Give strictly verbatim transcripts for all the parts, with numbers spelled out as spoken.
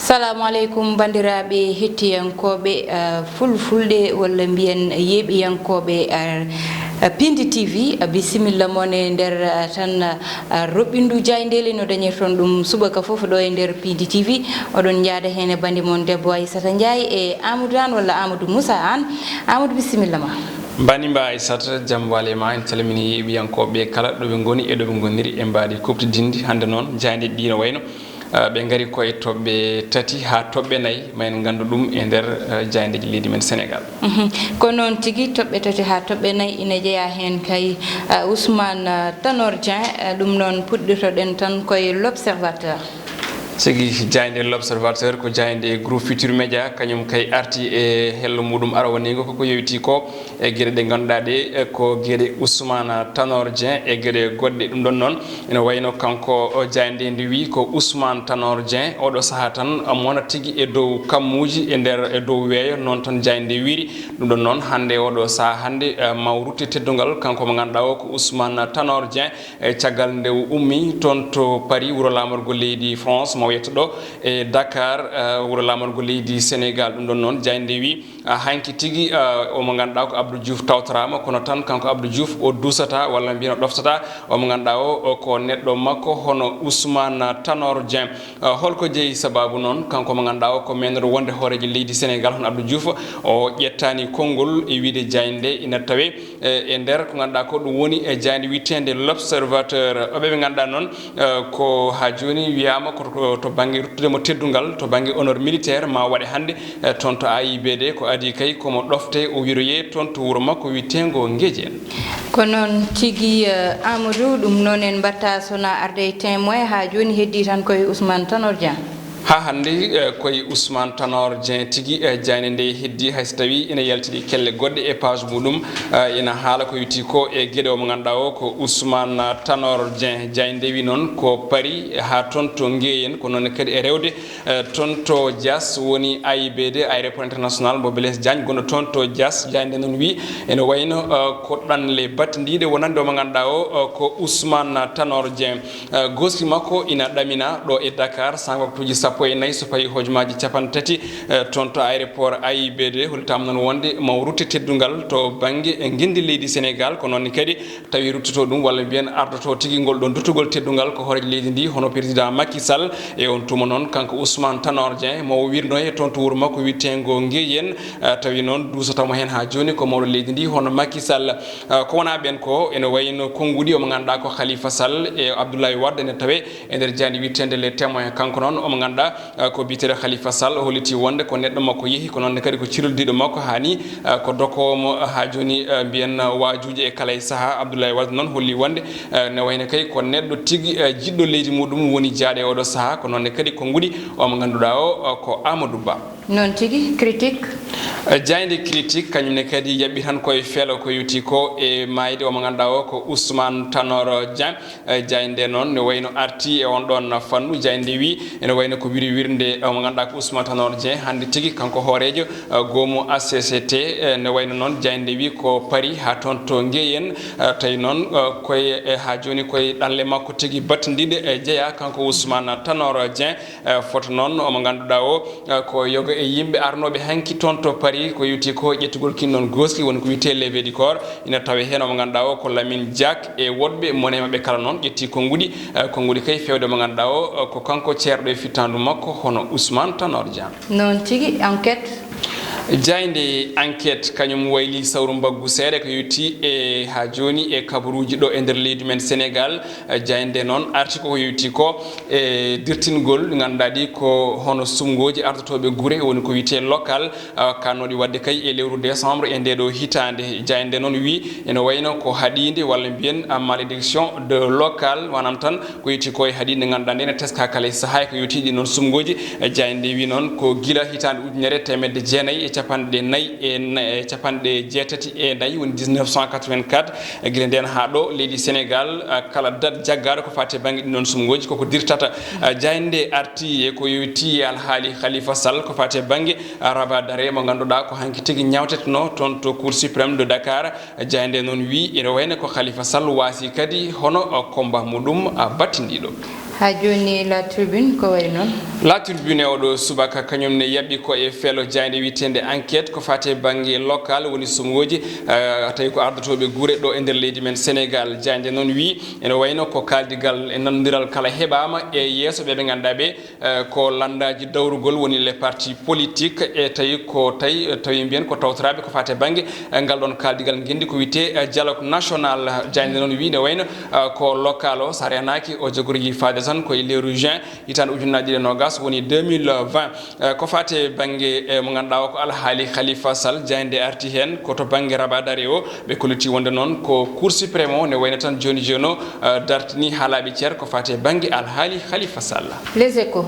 Salamu aleykum, banndiraaɓe hettiyankooɓe, eh, fulfulde, walla mbiyen yeeɓiyankooɓe, eh, eh, Pindi T V. Eh, bisimilla mon e nder, eh, tan, eh, roɓɓindu jaayndeeli no dañirton ɗum subaka fof ɗo e nder Pindi T V. Oɗon njaada heen e bannde mon debbo Aissata Ndiaye e Amadou Anne walla Amadou Moussa Anne. Amadou, bisimilla ma. Mbanimba Aissata, jam waale ma. En calmini yeeɓiyankooɓe kala ɗo ɓe ngoni e ɗo ɓe ngoniri e mbaadi kuɓtidinndi. Hannde noon, jaayndeeji ɗi no wayno, ah, ɓe ngari ko e toɓɓe tati haa toɓɓe nayi, ma en nganndu ɗum e nder, ah, jaayndeeji leydi men Sénégal. Mhm. Ko noon tigi, toɓɓe tati haa toɓɓe nayi ina jeyaa heen kay, ah, Ousmane, ah, Tanor Dieng. Ah, ɗum noon, puɗɗitoɗen tan ko e L'Observateur. Tigi, jaaynde L'Observateur ko jaaynde Groupe Futurs Médias, kañum kay arti e hello muɗum arwaniigo, koko yowiti ko e geɗe ɗe ngannduɗaa ɗe, e ko geɗe Ousmane Tanor Dieng e geɗe goɗɗe. Ɗum ɗon noon ina wayno kanko, o, jaaynde nde wi ko Ousmane Tanor Dieng oɗo sahaa tan mona tigi e dow kammuuji e nder, e dow weeyo, noon tan jaaynde wiri. Ɗum ɗon noon hannde, oɗo sahaa hannde, eh, mawrutte teddungal, kanko mo ngannduɗaa o ko Ousmane Tanor Dieng, e caggal nde o ummi toon to Paris, wuro laamorgo leydi France, mo wiyata ɗo e Dakar, eh, wuro laamorgo leydi Sénégal. Ɗum ɗon noon, jaaynde wi, ah, hanki tigi, ah, omo ngannduɗaa ko Abdou Diouf tawtoraama, kono tan kanko Abdou Diouf o duusata walla mbiyen o ɗoftata omo ngannduɗaa o, o ko neɗɗo makko hono Ousmane Tanor Dieng. Ah, holko jeyi sabaabu noon? Kanko mo ngannduɗaa o ko meenooɗo wonde hooreejo leydi Sénégal hono Abdou Diouf, o ƴettaani konngol e wiyde jaaynde ina tawe e, e nder ko ngannduɗaa ko ɗum woni e jaaynde wiyeteende L'Observateur. Ɓe ɓe ngannduɗaa noon, eh, ko haa jooni wiyaama ko to, to bannge ruttude mo teddungal, to bannge honneur militaire ma waɗe hannde, eh, toon to A I B D, ko adii kay komo ɗofte o wiroyee toon to wuro makko wiyeteengo Ngejeen. Ko noon tigi, eh, Amadou, ɗum noon en mbaɗta so na arde e Témoin, haa jooni heddii tan ko e Ousmane Tanor Dieng. Haa hannde, eh, ko e Ousmane Tanor Dieng tigi, eh, jaaynde nde heddii, hay so tawii ina yaltini kelle goɗɗe e page muɗum, eh, ina haala ko yowiti ko e geɗe o mo ngannduɗaa o ko Ousmane Tanor Dieng. Jaaynde nde wi noon ko Paris, eh, haa toon to Ngeyen, ko noon kadi e rewde, eh, toon to Diass woni A I B D, aéroport international mo Blaise Diagne, gonɗo toon to Diass. Jaaynde nde noon wi ene wayno, eh, ko ɗanle battindiiɗe wonande o mo ngannduɗaa o, eh, ko Ousmane Tanor Dieng. Eh, gooski makko ina ɗamina ɗo e Dakar, saanga waktuuji sappo e nayi so fawi hojomaaji capanɗe tati, eh, toon to aéroport A I B D. Hollitaama noon wonde mo rutte teddungal to bannge, eh, ngenndi leydi Sénégal, ko noon ne kadi tawi ruttoto ɗum, walla mbiyen ardoto tigi ngol ɗon duttugol teddungal ko hooreejo leydi ndi, hono président Macky Sall. E on tuma noon, kanko Ousmane Tanor Dieng, mo wirno e toon to wuro makko wiyeteengo Ngeyen, eh, tawi noon duusata mo heen haa jooni ko mawɗo leydi ndi, hono Macky Sall. Eh, ko wonaa ɓeen ko, ene wayno konnguɗi, omo ngannduɗaa ko Khalifa Sall e Abdoulaye Wade ene tawe e nder jaaynde wiyeteende Les Témoins. Kanko noon, omo ngannduɗaa, eh, ko biyeteeɗo Khalifa Sall, o holliti wonde ko neɗɗo makko yehi, ko noon ne kadi ko cirlodiiɗo makko, haa ni, eh, ko dokoowo mo haa jooni, eh, mbiyen waajuuji e kala e sahaa. Abdoulaye Wade noon holli wonde, eh, ne wayno kay ko neɗɗo tigi, eh, jiɗɗo leydi muɗum woni jaaɗo e oɗo sahaa, ko noon ne kadi konnguɗi, omo ngannduɗaa o, eh, ko Amadou Ba. Noon tigi, Critique. Eh, jaaynde Critique, kañum ne kadi yaɓɓi tan koye feelo ko yowiti ko e maayde o mo ngannduɗaa o ko Ousmane Tanor Dieng. Eh, jaaynde noon ne wayno arti e on ɗon fannu. Jaaynde wi ene wayno ko wiri wirnde, eh, o mo ngannduɗaa ko Ousmane Tanor Dieng. Hannde tigi kanko hooreejo, eh, goomu H C C T, eh, ne wayno noon jaaynde wi ko Paris haa toon to Ngeyen. Eh, tawi noon, eh, koye, eh, haa jooni koye ɗanle makko tigi battindiiɗe, eh, jeyaa kanko Ousmane Tanor Dieng. Eh, foto noon omo ngannduɗaa o, eh, ko yoga e yimɓe arnooɓe hanki toon to Paris, ko yowiti ko ƴettugol kin noon gooski, woni ko wiyetee levée du corps. Ina tawe heen omo ngannduɗaa o ko Lamine Diack e woɗɓe, mone maɓɓe kala noon ƴetti konnguɗi, eh, konnguɗi kay feewde mo ngannduɗaa o, eh, ko kanko ceerɗo e fittaandu makko hono Ousmane Tanor Dieng. Noon tigi, Enquête. Jaaynde Enquête kañum wayli sawru mbaggu seeɗa ko yowiti e haa jooni e kabaruuji ɗo e nder leydi men Sénégal. Eh, jaaynde noon arti ko yowiti ko e dirtingol, ngannduɗaa ɗi ko hono suɓngooji ardotooɓe gure, woni ko wiyetee local, ah, kannooɗi waɗde kay e lewru décembre e ndee ɗoo hitaande. Jaaynde noon wi ene wayno ko haɗiinde walla mbiyen, ah, malédiction de local, maanaam tan ko yowiti ko e haɗiinde, ngannduɗaa nde ene teskaa kala e sahaa, ko yowiti ɗi noon suɓngooji. Eh, jaaynde wi noon ko gila hitaande ujunere teemedde jeenayi e capanɗe nayi e na-, e capanɗe jeetati e nayi, woni dix-neuf cent quatre-vingt-quatre, eh, gila ndeen haa ɗo leydi Sénégal, ah, kala date jaggaaɗo ko faati e bannge ɗi noon suɓngooji koko dirtata. Ah, jaaynde arti e ko yowiti e alhaali Khalifa Sall ko faati e bannge, ah, rabat d'arrêt mo ngannduɗaa ko hanki tigi ñaawteteno toon to Cour suprême de Dakar. Jaaynde noon wi ene wayno ko Khalifa Sall waasi kadi hono, ah, combat muɗum, ah, battindiiɗo. Haa jooni, La Tribune ko wayi noon. La Tribune e oɗo subaka kañum ne yaɓi ko e feelo jaaynde wiyeteende Enquête ko faati e bannge local woni sumooji, eh, tawi ko ardotooɓe gure ɗo e nder leydi men Sénégal. Jaaynde noon wi ene wayno ko kaaldigal e nanondiral kala heɓaama e yeeso ɓe ɓe ngannduɗaa ɓe, eh, ko lanndaaji dawrugol woni les partis politiques e tawi ko tawi, tawi mbiyen ko tawtoraaɓe ko faati e bannge, eh, ngal ɗoon kaaldigal ngenndi ko wiyetee, eh, dialogue national. Jaaynde noon wi ne wayno, eh, ko local o so a reenaaki o jogorji faade tan ko e lewru juin hitaande ujunnaji ɗiɗi e noogas woni deux mille vingt. Eh, ko faati e bannge, eh, mo ngannduɗaa o ko alhaali Khalifa Sall, jaaynde arti heen ko to bannge rabat d'arrêt o ɓe kolliti wonde noon ko Cour suprême o ne wayno tan jooni jooni o, eh, dartini haalaaɓe ceer ko faati e bannge alhaali Khalifa Sall. Les Échos.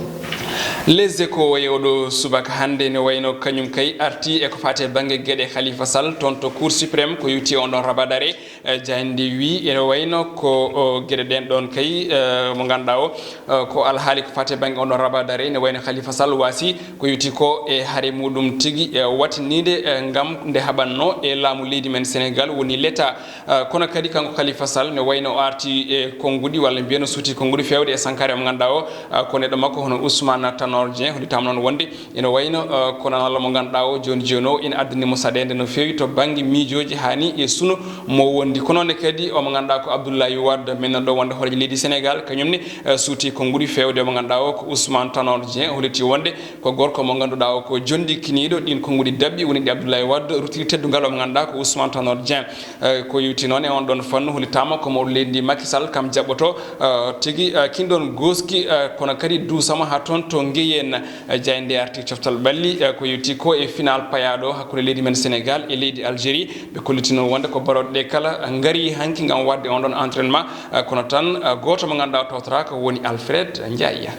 Les Échos e oɗo subaka hannde ne wayno kañum kay arti e ko faati e bannge geɗe Khalifa Sall toon to Cour suprême ko yowti e on ɗoon rabat d'arrêt. Eh, jaaynde wi ene wayno ko, o, geɗe ɗeen ɗoon kay, eh, mo ngannduɗaa o, eh, ko alhaali ko faati e bannge on ɗoon rabat d'arrêt ne wayno Khalifa Sall waasi ko yowti ko e hare muɗum tigi, eh, waɗtiniinde, eh, ngam nde haɓatnoo e laamu leydi men Sénégal woni l'État. Eh, kono kadi kanko Khalifa Sall ne wayno o arti e konnguɗi walla mbiyen o suuti konnguɗi feewde e sankaare mo ngannduɗaa o, eh, ko neɗɗo makko hono Ousmane Tanor Dieng hollitaama noon wonde ene wayno, eh, ko nanal mo ngannduɗaa o jooni jooni o ina addani mo saɗeende no feewi to bannge miijooji haa ni e suno mo wondi. Ko noon ne kadi omo ngannduɗaa ko Abdoulaye Wade men ɗo wonde hooreejo leydi Sénégal kañum ne, eh, suuti konnguɗi feewde omo ngannduɗaa o ko Ousmane Tanor Dieng holliti wonde ko gorko mo ngannduɗaa o ko jondikkiniiɗo ɗiin konnguɗi daɓɓi woni ɗi Abdoulaye Wade ruttiri teddungal omo ngannduɗaa ko Ousmane Tanor Dieng. Eh, ko yowti noon e on ɗoon fannu hollitaama ko mawɗo leydi ndi Macky Sall kam jaɓɓoto, eh, tigi, eh, kin ɗoon gooski, eh, kono kadi duusama haa toon to Ngeyen. Eh, jaaynde arti coftal ɓalli, eh, ko yowti ko e final payaaɗo hakkunde leydi men Sénégal e leydi Algérie. Ɓe kollitino wonde ko barooɗe ɗe kala ngari hanki ngam waɗde on ɗoon entraînement, eh, kono tan, eh, gooto mo ngannduɗaa o tawtoraaka woni Alfred Ndiaye.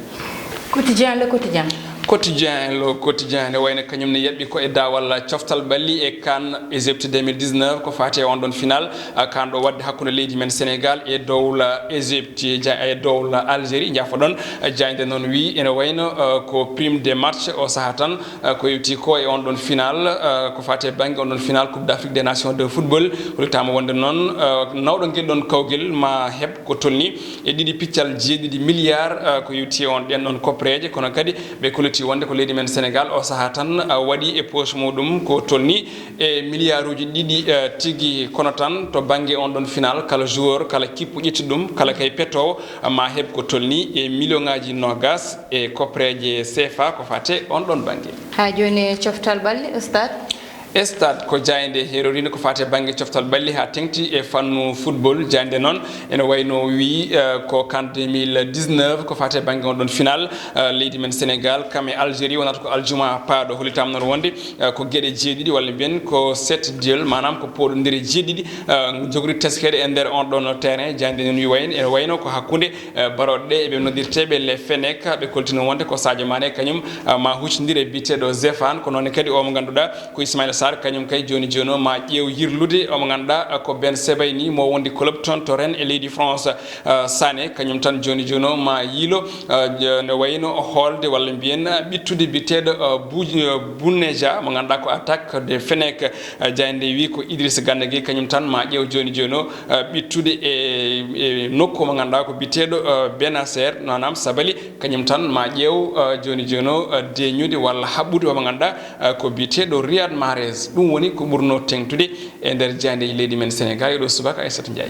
Quotidien, Le Quotidien. Quotidien, Le Quotidien ne wayno kañum ne yaɓɓi ko e daawal coftal ɓalli e CAN Égypte deux mille dix-neuf ko faati e on ɗoon final, eh, kaan ɗo waɗde hakkunde leydi men Sénégal e dowla Égypte, ja-, e dowla Algérie, njafoɗon. Eh, jaaynde noon wi ene wayno, eh, ko prime de match o sahaa tan, eh, ko yowti ko e on ɗoon final, eh, ko faati e bannge on ɗoon final Coupe d'Afrique des Nations de football. Hollitaama wonde noon, eh, nawɗo ngel ɗoon kawgel ma heɓ ko tolni e ɗiɗi piccal jeeɗiɗi milliard, eh, ko yowti e on ɗeen ɗoon koppereeje, kono kadi ɓe kolliti wonde ko leydi men Sénégal o sahaa tan, eh, waɗi e poche muɗum ko tolni e milliarduuji ɗiɗi, eh, tigi, kono tan to bannge on ɗoon final kala joueur, kala kippu ƴetti ɗum, kala kay petoowo, eh, ma heɓ ko tolni e million ŋaaji noogas e koppereeje C F A ko faati e on ɗoon bannge. Haa jooni coftal ɓalli, Stade. Stade ko jaaynde heroriinde ko faati e bannge coftal ɓalli haa teŋti e fannu football. Jaaynde noon ene wayno wi, eh, ko CAN deux mille dix-neuf ko faati e bannge on ɗoon final, eh, leydi men Sénégal kam e Algérie wonata ko aljuma paaɗo. Hollitaama noon wonde, eh, ko geɗe jeeɗiɗi walla mbiyen ko sept duels, maanaam ko pooɗondire jeeɗiɗi, eh, jogori teskeede e nder on ɗoon terrain. Jaaynde noon wi wayno, ene wayno ko hakkunde, eh, barooɗe ɗe eɓe noddirteeɓe les Fenech, ɓe koltino wonde ko Sadio Mané kañum, eh, ma huccondire e biyeteeɗo Zéphane, ko noon ne kadi o mo ngannduɗaa ko Ismaïla Sarr, kañum kay jooni jooni o ma ƴeew yirlude omo ngannduɗaa ko Ben Sebaini mo wondi club toon to Rennes e leydi France. Eh, Sané kañum tan jooni jooni o ma yiilo, eh, je-, ne wayno hoolde walla mbiyen ɓittude biyeteeɗo, eh, Buj-, eh, Bounedjah mo ngannduɗaa ko attaque de Fenech. Eh, jaaynde wi ko Idriss Gana Gueye kañum tan ma ƴeew jooni jooni o, eh, ɓittude e, e nokku mo ngannduɗaa ko biyeteeɗo, eh, Benacer, maanaam Sabali, kañum tan ma ƴeew, eh, jooni jooni o, eh, deeñude walla haɓɓude omo ngannduɗaa, eh, ko biyeteeɗo Riyad Mahrez. Ɗum woni ko ɓurnoo teeŋtude e nder jaayndeeji leydi men Sénégal e ɗo subaka. Aissata Ndiaye.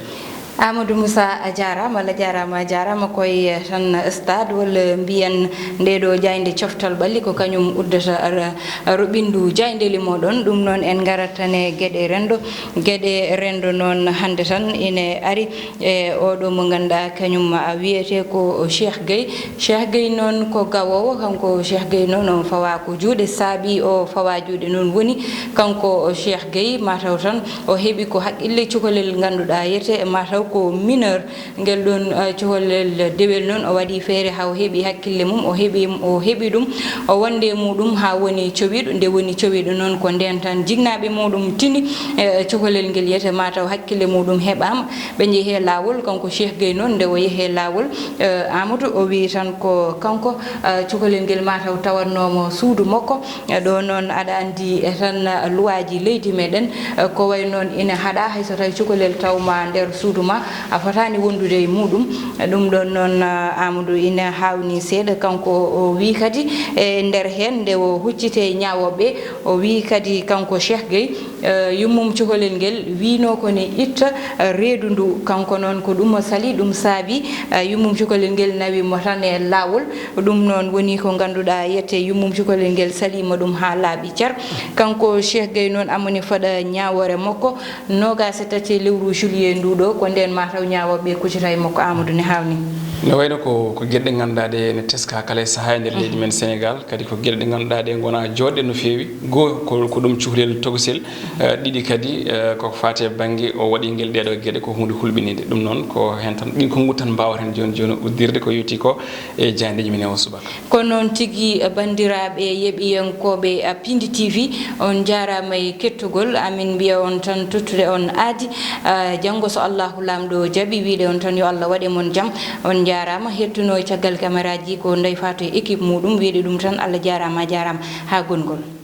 Amadou Moussa, a jaaraama, Allah jaaraama, a jaaraama. Ko e tan Stade walla mbiyen nde ɗo jaaynde coftal ɓalli ko kañum uddata ra-, roɓindu jaayndeeli mooɗon. Ɗum noon en ngarat tan e geɗe renndo. Geɗe renndo noon hannde tan ine ari e oɗo mo ngannduɗaa kañum wiyetee ko Cheikh Gueye. Cheikh Gueye noon ko gawoowo, kanko Cheikh Gueye noon o fawaa ko juuɗe, saabi o fawaa juuɗe noon woni kanko Cheikh Gueye mataw tan o heɓi ko haqqille cukalel ngannduɗaa yete mataw ko mineur. Ngel ɗoon, eh, cukalel dewel noon o waɗi feere haa o heɓi hakkille mum, o heɓi, o heɓi ɗum, o wonde e muɗum haa woni cowiiɗo. Nde woni cowiiɗo noon ko ndeen tan jinnaaɓe muɗum tini, eh, cukalel ngel yete mataw hakkille muɗum heɓaama. Ɓe njehi e laawol, kanko Cheikh Gueye noon, nde o yehi e laawol, eh, Amadou, o wiyi tan ko kanko, eh, cukalel ngel mataw tawatnoomo suudu makko. Eh, ɗo noon aɗa anndi, eh, tan, eh, luwaaji leydi meɗen, eh, ko way noon ina haɗa, hay so tawi cukalel tawma nder suudu ma, a fotaani wondude e muɗum. Ɗum ɗon noon, ah, Amadou ina haawni seeɗa. Kanko o wii kadi e nder heen nde o huccite e ñaawooɓe, o wii kadi kanko Cheikh Gueye, eh, yummum cukalel ngel wiino ko ne itta, eh, reedu ndu. Kanko noon ko ɗum o sali, ɗum saabi, eh, yummum cukalel ngel nawi mo tan e laawol. Ɗum noon woni ko ngannduɗaa yette yummum cukalel ngel saliima ɗum haa laaɓi cer. Kanko Cheikh Gueye noon amoni faɗa ñaawoore makko noogaas e tati lewru juillet ndu ɗo, ko ndeen mataw ñaawooɓe kuccita e makko. Amadou ne haawni. Ne wayno ko, ko geɗe ɗe ngannduɗaa ɗe ne teska kala e sahaa e nder leydi men Sénégal, kadi ko geɗe ɗe ngannduɗaa ɗe ngona jooɗɗe no feewi. Goo ko, ko ɗum cukalel tokosel, eh, ɗiɗi kadi, eh, ko faati e bannge o waɗingel ɗeɗo geɗe ko huunde hulɓininde. Ɗum noon ko heen tan, ɗin konnguɗi tan mbaawaten jooni jooni uddirde ko yowti ko e jaayndeeji men o subaka. Ko noon tigi, banndiraaɓe yeɓiyankooɓe, a, Pindi T V, on njaaraama e kettugol. Amin mbiya on tan tottude on aadi, a, janngo so Allahu Laamɗo jaɓi, wiyde on tan yo Allah waɗe mon jam. On njaaraama. Hettunoo e caggal kameraaji ko Ndeye Fatou e équipe muɗum, wiyde ɗum tan Allah jaaraama, a jaaraama. Haa gongol.